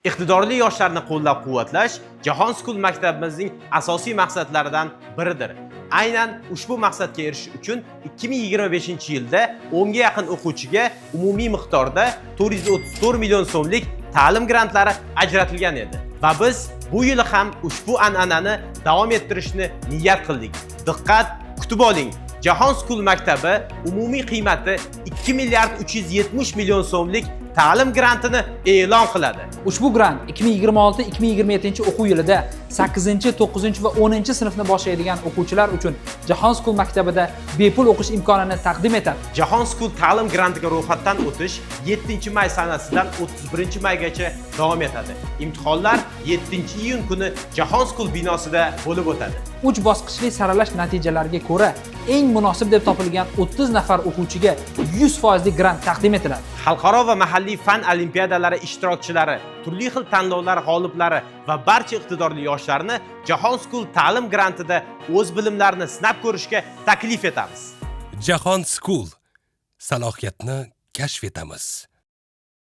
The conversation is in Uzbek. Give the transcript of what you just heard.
Iqtidorli yoshlarni qo'llab-quvvatlash Jahon School maktabimizning asosiy maqsadlaridan biridir. Aynan ushbu maqsadga erishish uchun 2025-yilda 10 ga yaqin o'quvchiga umumiy miqdorda 434 million so'mlik ta'lim grantlari ajratilgan edi. Va biz bu yili ham ushbu an'anani davom ettirishni niyat qildik. Diqqat, kutib oling. Jahon School maktabi umumiy qiymati 2 milliard 370 million so'mlik ta'lim grantini e'lon qiladi. Ushbu grant 2026-2027 o'quv yilida 8, 9 va 10 sinfni boshlaydigan o'quvchilar uchun Jahon School maktabida bepul o'qish imkonini taqdim etadi. Jahon School ta'lim grantiga ro'yxatdan o'tish 7 may sanasidan 31 maygacha davom etadi. Imtihonlar 7 iyun kuni Jahon School binosida bo'lib o'tadi. 3 bosqichli saralash natijalariga ko'ra eng munosib deb topilgan 30 nafar o'quvchiga 100% lik grant taqdim etiladi. Xalqaro va mahalliy fan olimpiadalari ishtirokchilari, turli xil tanlovlar g'oliblari va barcha iqtidorli yoshlarni Jahon School ta'lim grantida o'z bilimlarini sinab ko'rishga taklif etamiz. Jahon School. Salohiyatni kashf etamiz.